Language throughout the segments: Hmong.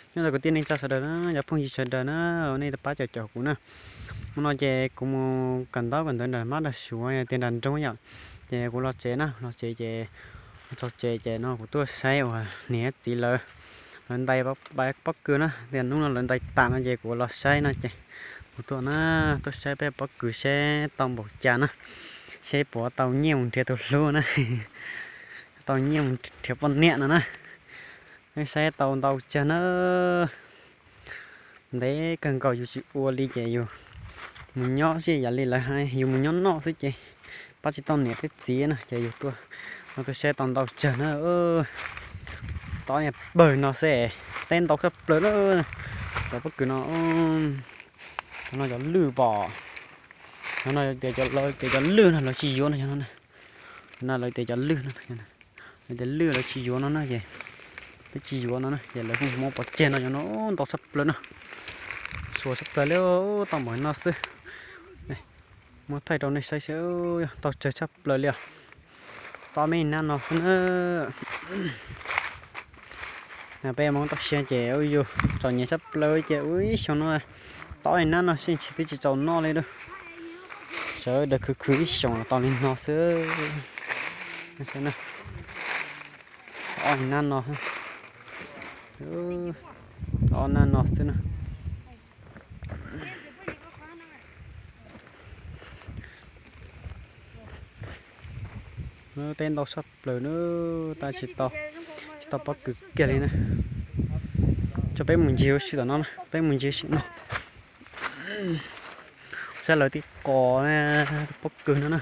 Nyob zoo kwv tij neej tsa sawv daws na, cov phooj ywg sawv daws na, nej pab caum caum kuv na. Hnub no ces kuv mus kawm ntaub kawm ntawv nram mab nram suav tias nram nroog yom, ces kuv los tsev na, los tsev ces, txog tsev ces no kuv tuaj saib uas niam txiv lawv, lawv ntais pob kws na, tias hnub no lawv ntais tas no ces kuv los saib no ces kuv tuaj na, tuaj saib peb pob kws saib tau npaum cas na, saib puas tau nyiaj mus nrhiav tus hlub na, tau nyiaj mus nrhiav poj niam no na. Saib tau ntau tsawg na. Ntev kawg nkaus yus tsis ua li ces yus mus nyob xwb, yam li lawv hais yus mus nyob noj xwb ces pab tsis tau niam thiab txiv na ces yus tuaj no tuaj saib tau ntau tsawg na. Tob niag pawg no xwb, teb ntau tshaj plaws na. Cov pob kws no, cov no cov lwj pom, cov no tias cov lwj no lawv tsis yuav no, cov no na, cov no lawv tias cov lwj no, lawv tias lwj lawv tsis yuav no na ces, lawv tsis yuav no na ces lawv kuj muab pov tseg no, cov no ntau tshaj plaws no, suav tshaj plaws li, tau npaum no xwb. Muab thaij rau nej saib xwb, ntau tsawg tshaj plaws li os. Tob me nab no xwb na. Peb Hmoob toj siab ces ua yus txom nyem tshaj plaws ces ua ib xyoos no, tob me nab no xwb ntshe twb tsis txaus noj li lauj. Sawv daws khwv khwv ib xyoos los tau li no xwb. Tob me nab no, tob nab no xwb na. Teb ntau tshaj plaws na, tab tsis tau, tsis tau pob kws kiag li na. Tso peb mus ncig ua si tom no na, peb mus ncig ua si no. Saib lawv tib qos pob kws no na.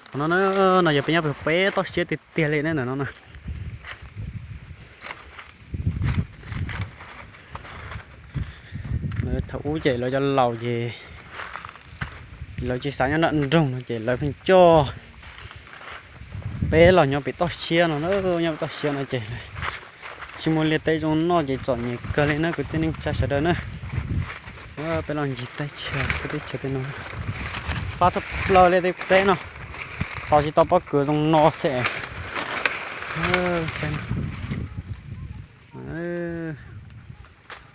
Qhov no na, no yog peb nyob pem toj siab tiag tiag li na ntawm no na. Thaum ub ces lawv cov laus ces lawv tsis xav nyob nram nroog no ces lawv pheej coj peb los nyob pem toj siab no na, nyob pem toj siab no ces tsis muaj liaj teb zoo noj ces txom nyem kawg li na kwv tij neej tsa sawv daws na. Peb los ncig teb chaws, teb chaws tej no fab tshaj plaws li tej teb no, tos tsis tau pob kws zoo no xwb.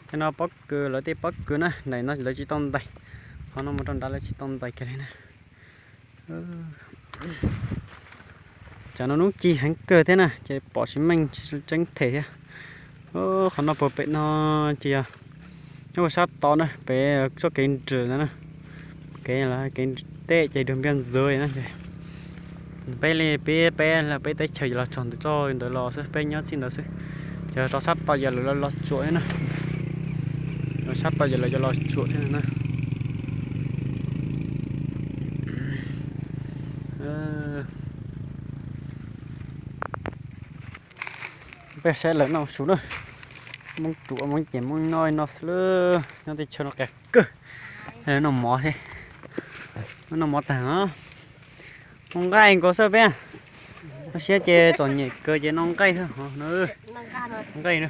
Tej no pob kws, lawv tej pob kws na, nram no lawv tsis tau ntais, qhov no mus rau nrad lawv tsis tau ntais kiag li na. Tsam no hnub ci heev kawg thiab na ces pom tsis meej tsis tseeb them thiab. Qhov no puag pem no ces yog nyob ua sab tod na, pem txoj kev nrws ntawd na, kev, kev nrws tej ces dua npiaj ntxwv na. Peb li peb, peb, peb teb chaws los txog ntawm txoj ntawd los xwb, peb nyob txij ntawd xwb. Ces rau sab tod ces lawv los tsuam thiab na, rau sab tod ces lawv cov los tsuam thiab na. Peb saib lawv noj su na, Hmoob ruam Hmoob ces Hmoob noj noj xwb, nyob teb chaws no qias kawg. Noj mov thiab, noj mov tag os. Noj nqaij nkaus xwb peb, noj siab ces txom nyem kawg ces noj nqaij xwb. Nqaij no,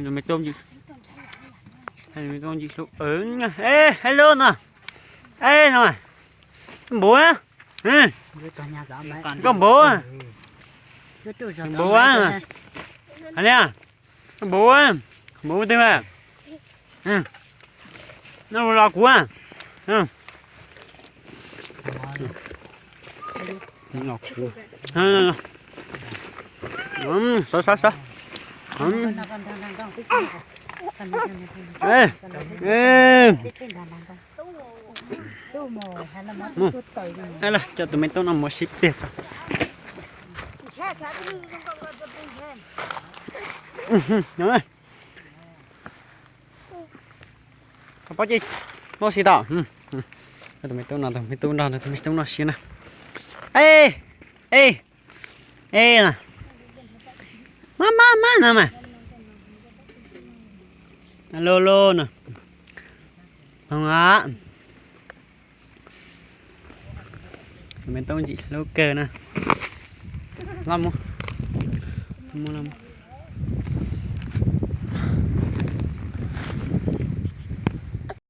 me tub ntxim hlub, hello no, npuv, koj npuv, npuv, npuv twg, npuv los kuv, sawv sawv sawv, coj tus me tub no mus sib pliag tso. Pob cij, noj si tau. Tus me tub no, tus me tub nrog tus me tub noj si na. Ej, ej, ej, mab mab mab no mas. Alo, alo no. Hoo a. Tus me tub ntxim hlub kawg na. Los mus, mus los mus.